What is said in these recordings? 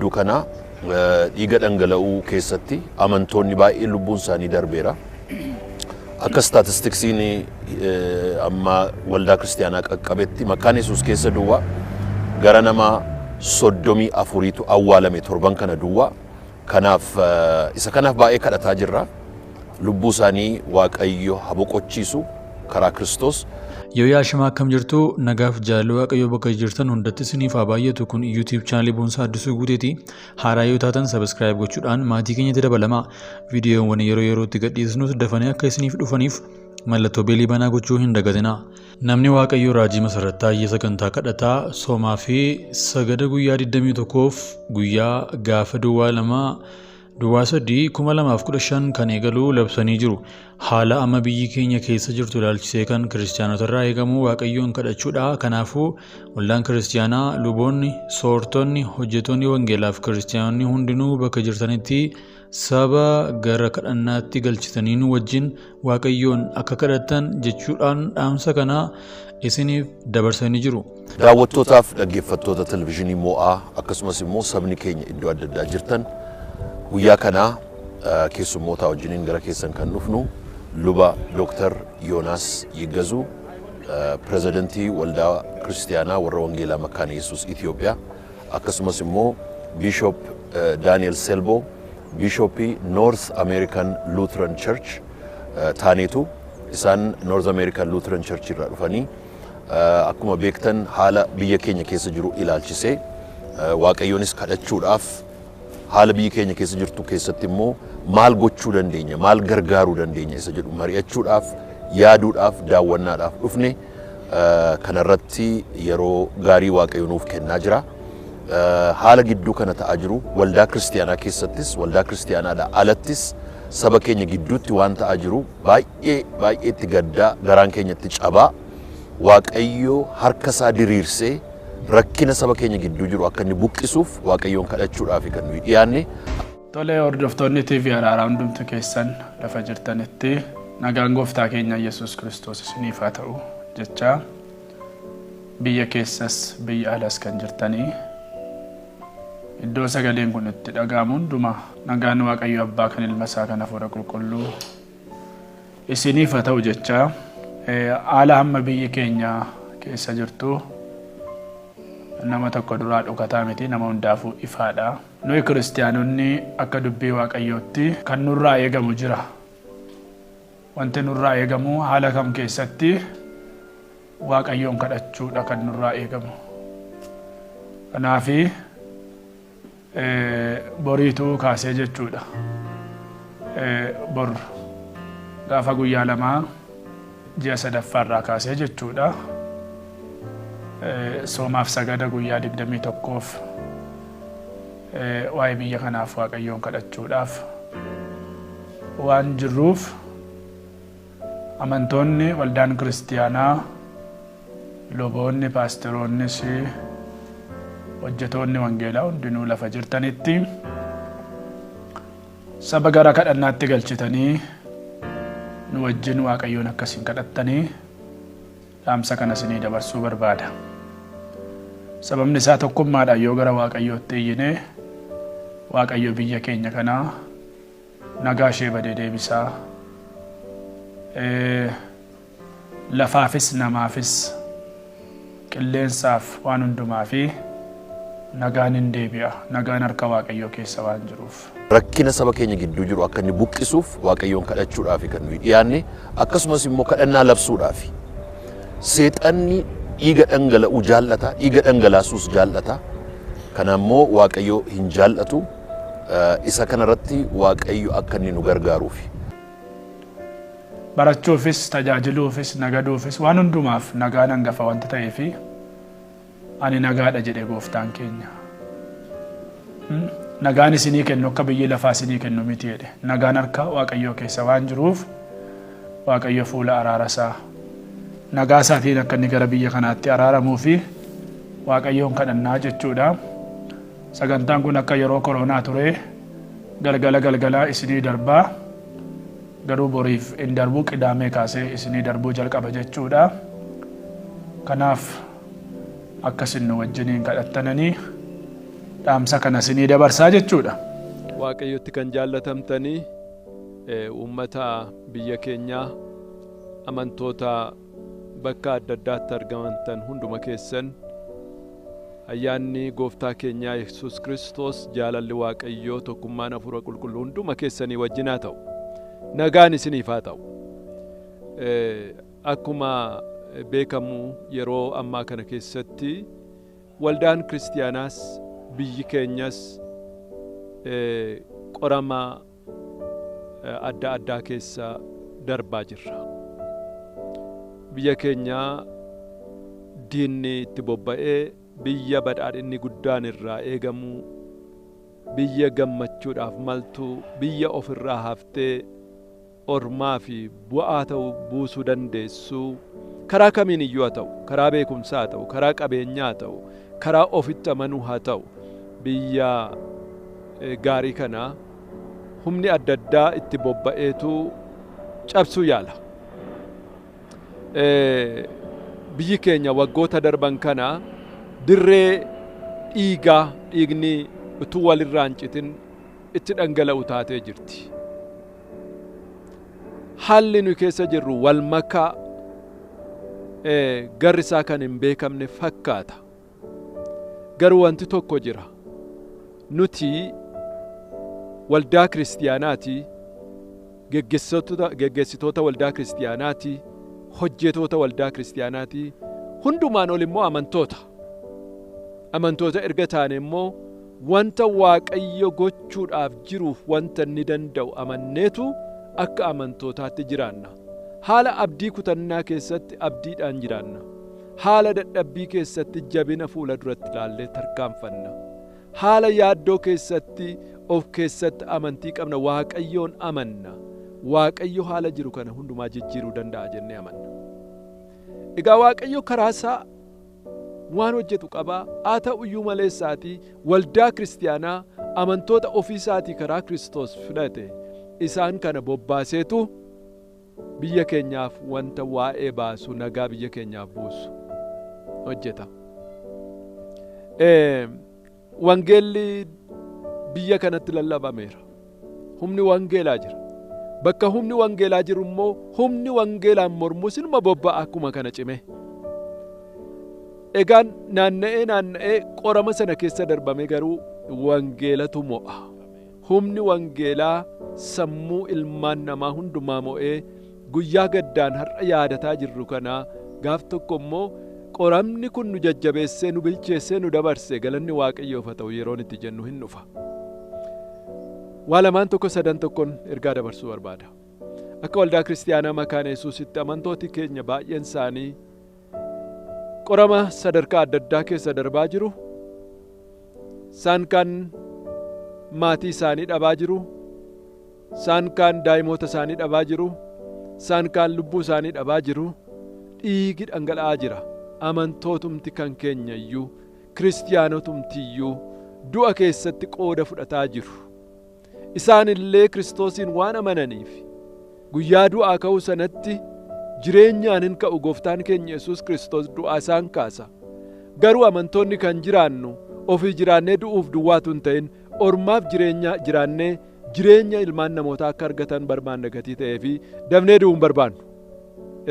Gidduu kana dhiiga dhangala'uu keessatti amantoonni baay'een lubbuun isaanii darbeera. Akka istaatistiksiin amma waldaa kiristaanaa qaqqabetti Makkaan Yesuus keessa duwwaa gara nama 34tu awwaalame torban kana duwwaa. Kanaaf isa kanaaf baay'ee kadhataa jirra. Lubbuu isaanii Waaqayyo haa boqochiisu karaa Kiristoos. Yoo yaashimaa, akkam jirtu? Nagaaf jaalalli Waaqayyoo bakka jirtan hundatti isiniif haa baay'atu. Kun YouTube chaanalii Boonsaa Addisuu Guuteeti. Haaraa yoo taatan subscribe gochuudhaan maatii keenyatti dabalamaa. Viidiyoowwan yeroo yerootti gadhiisnus dafanii akka isiniif dhufaniif mallattoo beelii banaa gochuu hin dagatinaa. Namni Waaqayyoo Raajii Masarat Taayyee sagantaa kadhataa, soomaa fi sagada guyyaa 21f guyyaa gaafa 02/03/2015 kan eegalu labsanii jiru. Haala amma biyyi keenya keessa jirtu ilaalchisee kan kiristiyaanota irraa eegamu Waaqayyoon kadhachuudha. Kanaafuu waldaan kiristiyaanaa, luboonni, soortonni, hojjettoonni wangeelaaf kiristiyaanonni hundinuu bakka jirtanitti saba gara kadhannaatti galchitanii nu wajjin Waaqayyoon akka kadhattan jechuudhaan dhaamsa kana isiniif dabarsanii jiru. Daawwattootaaf dhaggeeffattoota televizyiinii Mo'aa, akkasumas immoo sabni keenya iddoo adda addaa jirtan, guyyaa kanaa keessummoota wajjiniin gara keessan kan dhufnu luba Dooktar Yoonaas Yiggazuu, pirezidantii waldaa kiristiyaanaa warra wangeelaa Makkaana Yesuus Itoophiyaa, akkasumas immoo Bishop Daani'el Selbo, Bishopii North American Lutheran Church taaneetu isaan North American Lutheran Church irraa dhufanii, akkuma beektan haala biyya keenya keessa jiru ilaalchisee Waaqayyoonis kadhachuudhaaf, haala biyyi keenya keessa jirtu keessatti immoo maal gochuu dandeenya, maal gargaaruu dandeenya isa jedhu mari'achuudhaaf, yaaduudhaaf, daawwannaadhaaf dhufne. Kanarratti yeroo gaarii Waaqayyo nuuf kennaa jira. Haala gidduu kana ta'aa jiru waldaa kiristiyaanaa keessattis, waldaa kiristiyaanaadhaa alattis, saba keenya gidduutti waan ta'aa jiru baay'ee baay'eetti gaddaa, garaan keenyatti cabaa, Waaqayyo harka isaa diriirsee rakkina saba keenya gidduu jiru akka inni buqqisuuf Waaqayyoon kadhachuudhaaf kan nuyi dhiyaanne. Tole, hordoftoonni TV Araaraa hundumti keessan lafa jirtanitti nagaan gooftaa keenya Yesuus Kiristoos isiniif haa ta'u jecha, biyya keessas biyya alas kan jirtanii iddoo sagaleen kun itti dhaga'amu hundumaa nagaan Waaqayyo Abbaa kan Ilma isaa kan Hafuura Qulqulluu isiniif haa ta'u jecha, haala hamma biyyi keenya keessa jirtu nama tokko duraa dhokataa miti, nama hundaafuu ifaadha. Nuyi kiristiyaanonni akka dubbii Waaqayyootti kan nurraa eegamu jira. Wanti nurraa eegamu haala kam keessatti Waaqayyoon kadhachuudha kan nurraa eegamu. Kanaafi boriituu kaasee jechuudha. Bor gaafa guyyaa 2 ji'a sadaffaarraa kaasee jechuudha. Soomaaf sagada guyyaa 21f waa'ee biyya kanaaf Waaqayyoon kadhachuudhaaf waan jirruuf, amantoonni waldaan kiristiyaanaa, luboonni, paasteroonnis, hojjetoonni wangeelaa hundinuu lafa jirtanitti saba gara kadhannaatti galchitanii nu wajjin Waaqayyoon akkasiin kadhattanii dhaamsa kana isinii dabarsuu barbaada. Sababni isaa tokkummaadhaan yoo gara Waaqayyootti iyyine Waaqayyo biyya keenya kanaa nagaa ishee badee deebisaa. Lafaafis, namaafis, qilleensaaf, waan hundumaa fi nagaan hin deebi'a. Nagaan harka Waaqayyoo keessa waan jiruuf. Rakkina saba keenya gidduu jiru akka inni buqqisuuf Waaqayyoon kadhachuudhaaf kan nuyi dhiyaanne, akkasumas immoo kadhannaa labsuudhaaf. Seexanni dhiiga dhangala'uu jaallata, dhiiga dhangalaasuus jaallata. Kana immoo Waaqayyo hin jaallatu. Isa kanarratti Waaqayyo akka inni nu gargaaruufi. Barachuufis, tajaajiluufis, nagaduufis, waan hundumaaf nagaan hangafa wanta ta'eefi, "Ani nagaadha" jedhe gooftaan keenya. "Nagaan isinii kennu akka biyyi lafaa isinii kennu miti" jedhe. Nagaan harka Waaqayyoo keessa waan jiruuf Waaqayyo fuula araara isaa, nagaa isaatiin akka inni gara biyya kanaatti araaramuu fi Waaqayyoon kadhannaa jechuudha. Sagantaan kun akka yeroo koronaa ture galgala galgala isinii darbaa. Garuu boriif hin darbuu, Qidaamee kaasee isinii darbuu jalqaba jechuudha. Kanaaf akka isin nu wajjiniin kadhattananii Dhaamsa kana isinii dabarsaa jechuudha. Waaqayyotti kan jaallatamtanii uummata biyya keenyaa, amantoota bakka adda addaatti argamantan hunduma keessan, ayyaanni gooftaa keenyaa Yesuus Kiristoos, jaalalli Waaqayyoo, tokkummaan Hafuura Qulqulluu hunduma keessanii wajjin haa ta'u. Nagaan isiniif haa ta'u. Akkuma beekamu yeroo ammaa kana keessatti waldaan kiristiyaanaas biyyi keenyas qorama adda addaa keessa darbaa jirra. Biyya keenya diinni itti bobba'ee, biyya badhaadhinni guddaan irraa eegamu, biyya gammachuudhaaf maltu, biyya ofirraa haftee ormaa fi bu'aa ta'u buusuu dandeessu, karaa kamiin iyyuu haa ta'u, karaa beekumsaa haa ta'u, karaa qabeenyaa haa ta'u, karaa ofitti amanuu haa ta'u, biyya gaarii kana humni adda addaa itti bobba'eetu cabsuu yaala. Biyyi keenya waggoota darban kana dirree dhiigaa, dhiigni utuu walirraa hin citin itti dhangala'u taatee jirti. Haalli nu keessa jirru wal makaa, garri isaa kan hin beekamne fakkaata. Garuu wanti tokko jira. Nuti waldaa kiristiyaanaati, geggeessitoota waldaa kiristiyaanaati, hojjetoota waldaa kiristiyaanaati, hundumaan ol immoo amantoota. Amantoota erga taane immoo wanta Waaqayyo gochuudhaaf jiruuf wanta inni danda'u amanneetu akka amantootaatti jiraanna. Haala abdii kutannaa keessatti abdiidhaan jiraanna. Haala dadhabbii keessatti jabina fuula duratti ilaallee tarkaanfanna. Haala yaaddoo keessatti of keessatti amantii qabna, Waaqayyoon amanna. Waaqayyo haala jiru kana hundumaa jijjiiruu danda'a jennee amanna. Egaa Waaqayyo karaa isaa waan hojjetu qabaa, haa ta'u iyyuu maleessaatii waldaa kiristiyaanaa amantoota ofiisaatii karaa Kiristoos filate isaan kana bobbaaseetu biyya keenyaaf wanta waa'ee baasu, nagaa biyya keenyaaf buusu hojjeta. Wangeelli biyya kanatti lallabameera. Humni wangeelaa jira. Bakka humni wangeelaa jiru immoo humni wangeelaan mormus inuma bobba'a akkuma kana cime. Egaan naanna'ee naanna'ee qorama sana keessa darbame, garuu wangeelatu mo'a. Humni wangeelaa sammuu ilmaan namaa hundumaa mo'ee guyyaa gaddaan har'a yaadataa jirru kanaa gaaf tokko immoo qoramni kun nu jajjabeessee, nu bilcheessee, nu dabarse, galanni Waaqayyoof haa ta'u yeroon itti jennu hin dhufa. Waa lamaan tokko sadan tokkoon ergaa dabarsuu barbaada. Akka waldaa kiristiyaanaa Makaana Yesuusitti amantooti keenya baay'een isaanii qorama sadarkaa adda addaa keessa darbaa jiru. Isaan kaan maatii isaanii dhabaa jiru. Isaan kaan daa'imoota isaanii dhabaa jiru. Isaan kaan lubbuu isaanii dhabaa jiru. Dhiigi dhangala'aa jira. Amantootumti kan keenya iyyuu, kiristiyaanotumti iyyuu du'a keessatti qooda fudhataa jiru. Isaan illee Kiristoosiin waan amananiif guyyaa du'aa ka'uu sanatti jireenyaan hin ka'u. Gooftaan keenya Yesuus Kiristoos du'aa isaan kaasa. Garuu amantoonni kan jiraannu ofii jiraannee du'uuf duwwaatu hin ta'in, ormaaf jireenya jiraannee jireenya ilmaan namootaa akka argatan barbaanna gatii ta'ee fi dafnee du'uu hin barbaannu.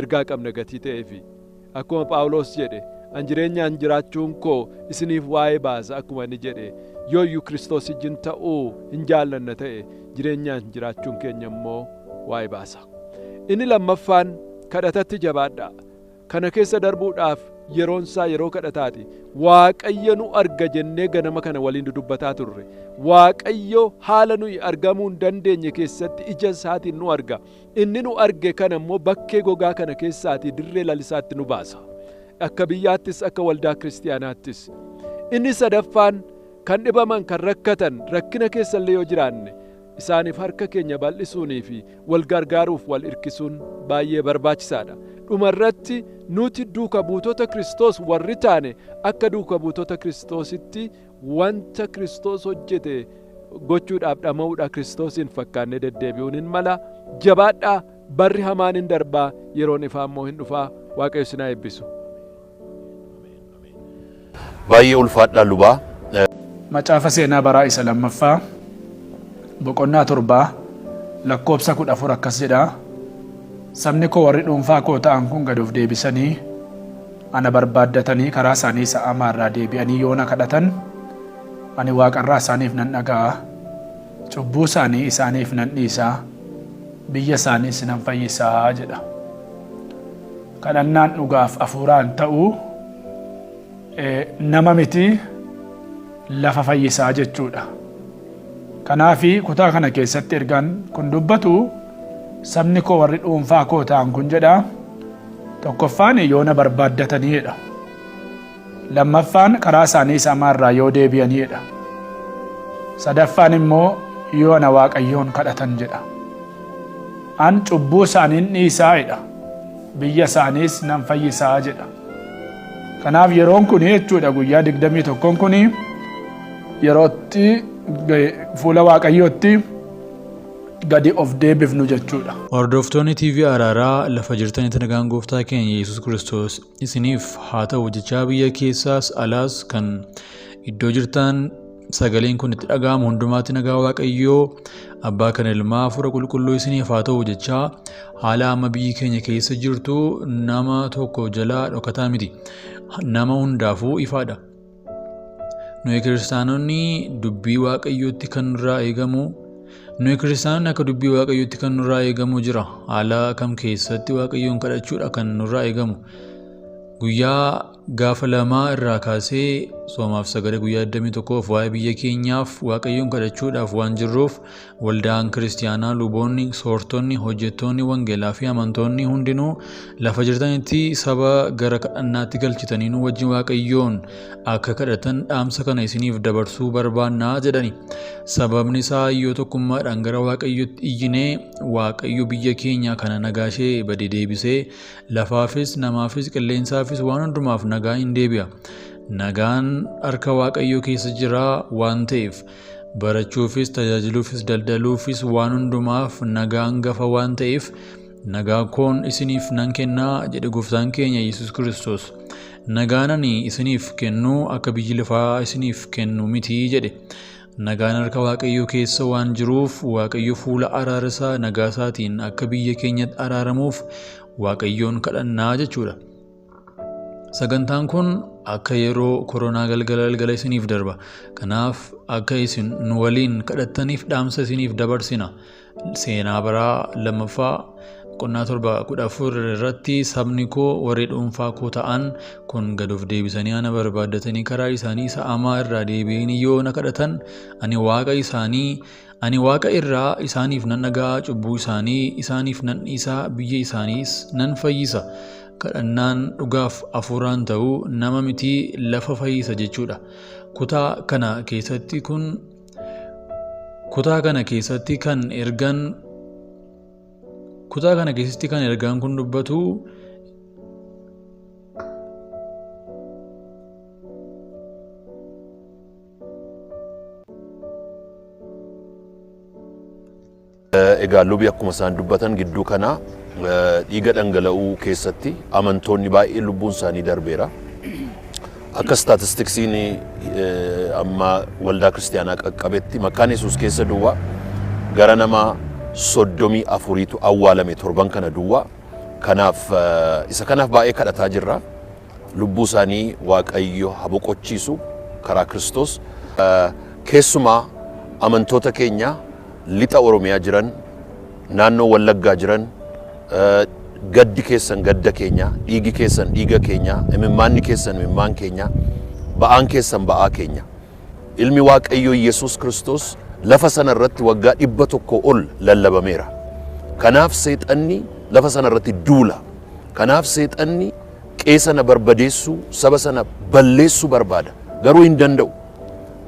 Ergaa qabna gatii ta'ee fi akkuma Phaawulos jedhe, an jireenyaan jiraachuun koo isiniif waa'ee baasa akkuma inni jedhe, yoo iyyuu Kiristoos wajjin ta'uu hin jaallanna ta'e jireenyaan jiraachuun keenya immoo waa'ee baasa. Inni lammaffaan, kadhatatti jabaadhaa. Kana keessa darbuudhaaf yeroon isaa yeroo kadhataati. Waaqayyo nu arga jennee ganama kana waliin dudubbataa turre. Waaqayyo haala nuyi argamuu hin dandeenye keessatti ija isaatiin nu arga. Inni nu arge kana immoo bakkee gogaa kana keessaatii dirree lalisaatti nu baasa. Akka biyyaattis akka waldaa kiristiyaanaattis. Inni sadaffaan, kan dhibaman, kan rakkatan, rakkina keessallee yoo jiraanne isaaniif harka keenya bal'isuunii fi wal gargaaruuf wal hirkisuun baay'ee barbaachisaadha. Dhumarratti nuti duuka buutota Kiristoos warri taane akka duuka buutota Kiristoositti wanta Kiristoos hojjete gochuudhaaf dhama'uudha, Kiristoosiin fakkaannee deddeebi'uun hin mala. Jabaadhaa, barri hamaan hin darbaa, yeroon ifaa immoo hin dhufaa. Waaqayyo isin haa eebbisu. Baay'ee ulfaadhaa lubaa. Macaafa seenaa baraa isa lammaffaa boqonnaa 7 lakkoobsa 14 akkas jedha, Sabni koo warri dhuunfaa koo ta'an kun gad of deebisanii, ana barbaaddatanii, karaa isaanii isa hamaa irraa deebi'anii yoo na kadhatan, ani waaqa irraa isaaniif nan dhaga'a, cubbuu isaanii isaaniif nan dhiisa, biyya isaaniis nan fayyisa jedha. Kadhannaan dhugaaf hafuuraan ta'u nama miti lafa fayyisaa jechuudha. Kanaaf kutaa kana keessatti ergaan kun dubbatu sabni koo warri dhuunfaa koo ta'an kun jedha. Tokkoffaan yoo na barbaaddatanii jedha. Lammaffaan karaa isaanii isa hamaa irraa yoo deebi'anii jedha. Sadaffaan immoo yoo ana Waaqayyoon kadhatan jedha. An cubbuu isaaniin dhiisaa jedha. Biyya isaaniis nan fayyisaa jedha. Kanaaf yeroon kun jechuudha guyyaa 21 kun yerootti fuula Waaqayyootti gadi of deebifnu jechuudha. Hordoftoonni TV Araaraa lafa jirtanitti nagaan gooftaa keenya Yesuus Kiristoos isiniif haa ta'u jechaa biyya keessaas alaas kan iddoo jirtan sagaleen kun itti dhaga'amu hundumaatti nagaa Waaqayyoo abbaa kan ilmaa hafuura qulqulluu isiniif haa ta'u jechaa haala amma biyyi keenya keessa jirtu nama tokko jalaa dhokataa miti. Nama hundaafuu ifaadha. Nuyi kiristaanonni dubbii Waaqayyootti kan nurraa eegamu Nuyi kiristaanonni akka dubbii Waaqayyootti kan nurraa eegamu jira. Haala kam keessatti Waaqayyoon kadhachuudha kan nurraa eegamu. Guyyaa gaafa lamaa irraa kaasee soomaaf sagada guyyaa 21f waa'ee biyya keenyaaf Waaqayyoon kadhachuudhaaf waan jirruuf waldaan kiristiyaanaa luboonni, soortonni, hojjettoonni wangeelaa fi amantoonni hundinuu lafa jirtanitti saba gara kadhannaatti galchitanii nu wajjin Waaqayyoon akka kadhatan dhaamsa kana isiniif dabarsuu barbaannaa jedhani. Sababni isaa yoo tokkummaadhaan gara Waaqayyotti iyyinee Waaqayyo biyya keenya kana nagaa ishee bade deebisee lafaafis namaafis qilleensaafis waan hundumaaf nagaa hin deebi'a. Nagaan harka Waaqayyoo keessa jira waan ta'eef barachuufis tajaajiluufis daldaluufis waan hundumaaf nagaan gafa waan ta'eef nagaa koon isiniif nan kennaa jedhe gooftaan keenya Yesuus Kiristoos. Nagaan ani isiniif kennu akka biyyi lafaa isiniif kennu miti jedhe. Nagaan harka Waaqayyoo keessa waan jiruuf Waaqayyo fuula araara isaa nagaa isaatiin akka biyya keenyatti araaramuuf Waaqayyoon kadhannaa jechuudha. Sagantaan kun akka yeroo koronaa galgala galgala isiniif darba. Kanaaf akka isin nu waliin kadhattaniif dhaamsa isiniif dabarsina. Seenaa baraa lammaffaa boqonnaa 7 14 irratti sabni koo warri dhuunfaa koo ta'an kun gad of deebisanii ana barbaaddatanii karaa isaanii isa hamaa irraa deebi'anii yoo na kadhatan ani waaqa isaanii ani waaqa irraa isaaniif nan dhaga'a cubbuu isaanii isaaniif nan dhiisa biyya isaaniis nan fayyisa. Kadhannaan dhugaaf hafuuraan ta'u nama miti lafa fayyisa jechuudha. Kutaa kana keessatti kun Kutaa kana keessatti kan ergaan Kutaa kana keessatti kan ergaan kun dubbatu Egaa lubi akkuma isaan dubbatan gidduu kana dhiiga dhangala'uu keessatti amantoonni baay'ee lubbuun isaanii darbeera. Akka istaatistiksiin amma waldaa kiristiyaanaa qaqqabetti Makkaan Yesuus keessa duwwaa gara nama 34tu awwaalame torban kana duwwaa. Kanaaf isa kanaaf baay'ee kadhataa jirra. Lubbuu isaanii Waaqayyo ha boqochiisu karaa Kiristoos. Keessumaa amantoota keenya lixa Oromiyaa jiran, naannoo Wallaggaa jiran, gaddi keessan gadda keenya, dhiigi keessan dhiiga keenya, imimmaanni keessan imimmaan keenya, ba'aan keessan ba'aa keenya. Ilmi Waaqayyoo Yesuus Kiristoos lafa sana irratti waggaa 100 ol lallabameera. Kanaaf seexanni lafa sana irratti duula. Kanaaf seexanni qe'ee sana barbadeessuu, saba sana balleessuu barbaada. Garuu hin danda'u.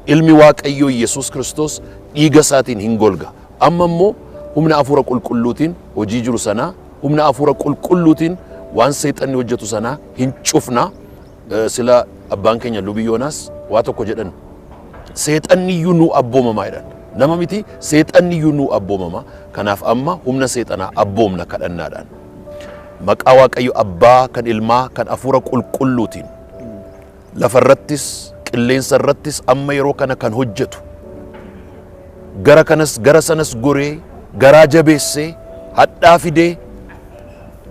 Ilmi Waaqayyoo Yesuus Kiristoos dhiiga isaatiin hin golga. Amma immoo humna Hafuura Qulqulluutiin hojii jiru sanaa, humna Hafuura Qulqulluutiin waan seexanni hojjetu sanaa hin cufna. Sila abbaan keenya Lubi Yoonaas waa tokko jedhan. Seexanni iyyuu nuu abboomamaa jedhan. Nama miti seexanni iyyuu nuu abboomama. Kanaaf amma humna seexanaa abboomna kadhannaadhaan. Maqaa Waaqayyo Abbaa, kan Ilmaa, kan Hafuura Qulqulluutiin lafa irrattis Qilleensa irrattis amma yeroo kana kan hojjetu, gara kanas gara sanas goree garaa jabeessee hadhaa fidee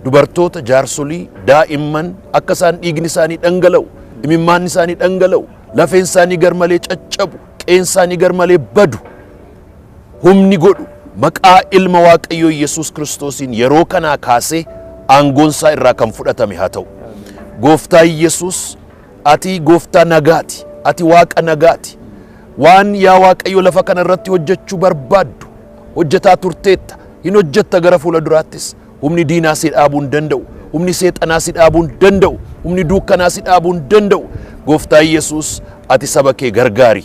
dubartoota, jaarsolii, daa'imman akka isaan dhiigni isaanii dhangala'u, imimmaan isaanii dhangala'u, lafeen isaanii garmalee caccabu, qeen isaanii garmalee badu humni godhu, maqaa ilma Waaqayyoo Yesuus Kiristoosiin yeroo kanaa kaasee aangoonsaa irraa kan fudhatame haa ta'u. Gooftaa Yesuus, ati gooftaa nagaati, ati Waaqa nagaati. Waan yaa Waaqayyo lafa kana irratti hojjechuu barbaaddu hojjetaa turteetta, hin hojjetta gara fuula duraattis. Humni diinaa si dhaabuu hin danda'u, humni seexanaa si dhaabuu hin danda'u, humni duukkanaa si dhaabuu hin danda'u. Gooftaa Yesuus, ati saba kee gargaari.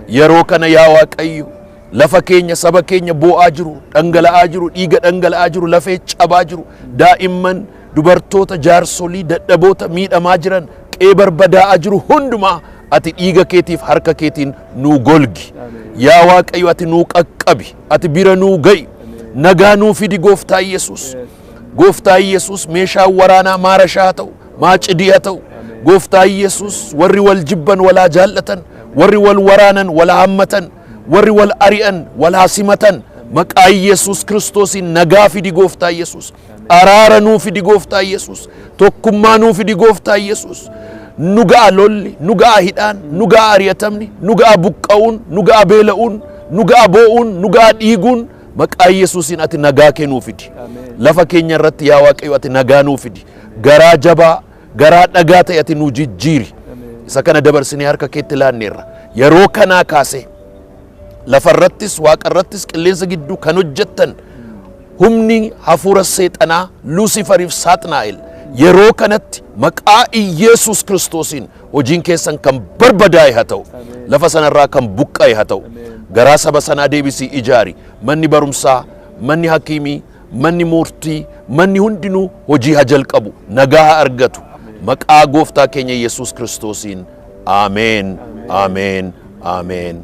Yeroo kana yaa Waaqayyo, lafa keenya, saba keenya boo'aa jiru, dhangala'aa jiru, dhiiga dhangala'aa jiru, lafee cabaa jiru, daa'imman, dubartoota, jaarsolii, dadhaboota miidhamaa jiran, qe'ee barbadaa'aa jiru hundumaa ati dhiiga keetiif harka keetiin nuu golgi. Yaa Waaqayyo, ati nuu qaqqabi, ati bira nuu ga'i, nagaa nuu fidi, Gooftaa Yesuus. Gooftaa Yesuus, meeshaan waraanaa maarashaa haa ta'u, maacidii haa ta'u. Gooftaa Yesuus, warri wal jibban walaa jaallatan, warri wal waraanan wal hammatan, warri wal ari'an wal haa simatan. Maqaa Yesuus Kiristoosiin nagaa fidi, Gooftaa Yesuus. Araara nuu fidi, Gooftaa Yesuus. Tokkummaa nuu fidi, Gooftaa Yesuus. Nu ga'a lolli, nu ga'a hidhaan, nu ga'a ari'atamni, nu ga'a buqqa'uun, nu ga'a beela'uun, nu ga'a boo'uun, nu ga'a dhiiguun. Maqaa Yesuusiin ati nagaa kee nuu fidi. Lafa keenya irratti yaa Waaqayyo, ati nagaa nuu fidi. Garaa jabaa, garaa dhagaa ta'e ati nuu jijjiiri. Isa kana dabarsinee harka keetti laanneerra. Yeroo kanaa kaasee lafarrattis, waaqarrattis, qilleensa gidduu kan hojjettan humni hafuura seexanaa Luusifariif Saaxinaa'el, yeroo kanatti maqaa Iyeesuus Kiristoosiin hojiin keessan kan barbadaa'e haa ta'u, lafa sanarraa kan buqqa'e haa ta'u. Garaa saba sanaa deebisii ijaari. Manni barumsaa, manni hakiimii, manni murtii, manni hundinuu hojii haa jalqabu, nagaa haa argatu. Maqaa Gooftaa keenya Yesuus Kiristoosiin, aameen, aameen, aameen.